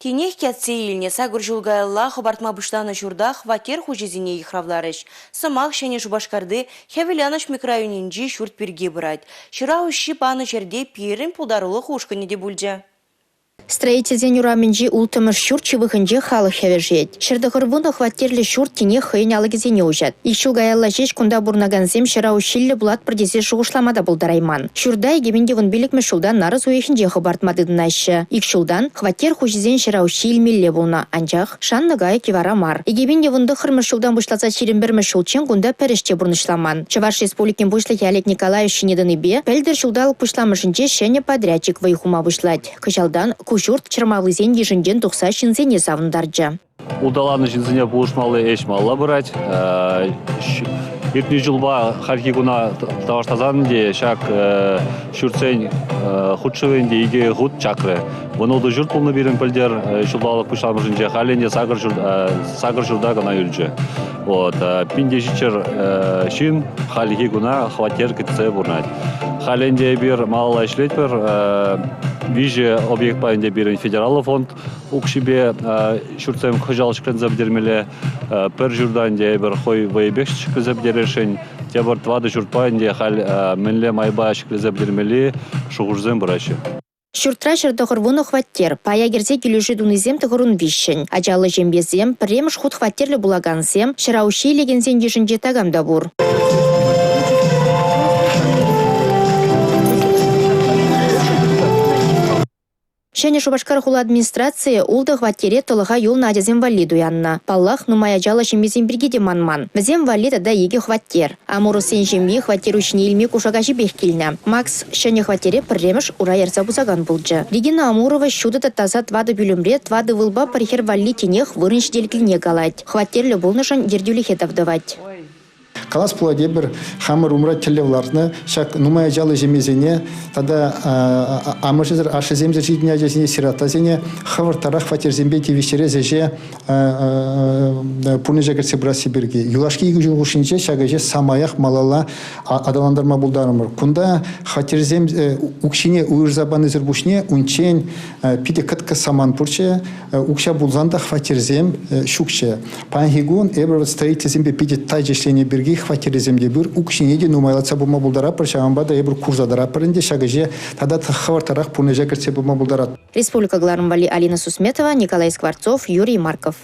Тинех кӗтсе илнӗ сакӑр ҫул каялла хӑпартма пуҫланӑ ҫурта хваттер хуҫисене йыхравларӗҫ. Сӑмах Ҫӗнӗ Шупашкарти Хӗвеланӑҫ микрорайонӗнчи ҫурт пирки пырать. Ҫӑра уҫҫи панӑ ҫӗрте пирӗн пултарулӑх ушкӑнӗ те пулчӗ. Строительсен урамӗнчи улттӑмӗш ҫурт ҫывӑхӗнче халӑх хӗвӗшет. 190 хваттерлӗ ҫурт тинех хӑйӗн алӑкӗсене уҫать. Ик ҫул каялла ҫеҫ кунта пурӑнакансем ҫӑра уҫҫиллӗ пулатпӑр тесе шухӑшлама та пултарайман. Ҫурта 2015-мӗш ҫулта нарӑс уйӑхӗнче хӑпартма тытӑнаҫҫӗ. Ик ҫултан хваттер хуҫисен ҫӑра уҫҫи илмелле пулнӑ, анчах шаннӑ кайӑк йӑвара мар. 2019-мӗш ҫултан пуҫласа 21-мӗш ҫулччен кунта пӗр ӗҫ те пурнӑҫламан. Чӑваш Республикин Пуҫлӑхӗ Олег Николаев ҫине тӑнипе пӗлтӗр ҫулталӑк пуҫламӑшӗнче ҫӗнӗ подрядчик вӑй хума пуҫлать. Кӑҫалтан ку ҫурт чӑрмавлисен йышӗнчен тухса ҫынсене савӑнтарчӗ. Улталаннӑ ҫынсене пулӑшмалли ӗҫ малалла пырать. Иртнӗ ҫулпа хальхи куна танлаштарсан те ҫак ҫуртсен хутшӑвӗ ӗнтӗ икӗ хут чакрӗ. 16 ҫурт пулнӑ пирӗн пӗлтӗр ҫулталӑк пуҫламӑшӗнче, халӗ ӗнтӗ сакӑр ҫурта кӑна юлчӗ. Вот, 1700 ҫын хальхи куна хваттер кӗтсе пурӑнать. Халӗ ӗнтӗ эпир малалла ӗҫлетпӗр. Виҫӗ объектпа ӗнтӗ пирӗн федераллӑ фонд укҫипе ҫуртсем хӑҫал ҫӗкленсе пӗтермелле. Пӗр ҫурта ӗнтӗ эпир хӑй вӑйӗпех ҫӗклесе пӗтересшӗн. Тепӗр тӑватӑ ҫуртпа ӗнтӗ халь мӗнле майпа ҫӗклесе пӗтермелли шухӑшсем пыраҫҫӗ. Ҫуртра 190 хваттер, пая кӗрсе килӗшӳ тунисем 93-ҫӗн. Ачаллӑ ҫемьесем, пӗрремӗш хут хваттерлӗ пулакансем, ҫӑра уҫҫи илекенсен йышӗнче такам та пур. Ҫӗнӗ Шупашкар хула администрацийӗ ултӑ хваттере тӑлӑха юлнӑ ачасем валли туяннӑ. Паллах, нумай ачаллӑ ҫемьесем пирки те манман. Вӗсем валли тата икӗ хваттер. Амуровсен ҫемйи хваттер уҫҫине илме кушак аҫипех килнӗ. Макс ҫӗнӗ хваттере пӗрремӗш ура ярса пусакан пулчӗ. Регина Амурова ҫутӑ та таса тӑватӑ пӳлӗмре тӑватӑ ывӑлпа пӗр хӗр валли тинех вырӑн ҫителӗклине калать. Хваттерлӗ пулнӑшӑн ертӳлӗхе тав тӑвать. Калас пулать, эпир хамӑр умра тӗллев лартнӑ. Ҫак нумай ачаллӑ ҫемьесене тата амӑшӗсӗр, ашшӗсемсӗр ҫитӗннӗ ачасене, сиротасене хӑвӑрттарах хваттерсемпе тивӗҫтерес ӗҫе пурнӑҫа кӗртсе пырасси пирки. Юлашки икӗ ҫул хушшинче ҫак ӗҫе самаях малалла аталантарма пултарӑмӑр. Кунта хваттерсем укҫине уйӑрса панисӗр пуҫне унччен питӗ кӑткӑс самант пурччӗ. Укҫа пулсан та хваттерсем ҫукчӗ. Паянхи кун эпир строительсемпе питӗ тачӑ ӗҫленӗ пирки хваттерӗсем те пур, укҫине те нумайлатса пыма пултаратпӑр, ҫавӑнпа та эпир курса тӑратпӑр ӗнтӗ ҫак ӗҫе тата хӑвӑртрах пурнӑҫа кӗртсе пыма пултаратпӑр. Республика кӑларӑм валли Алина Сусметова, Николай Скворцов, Юрий Марков.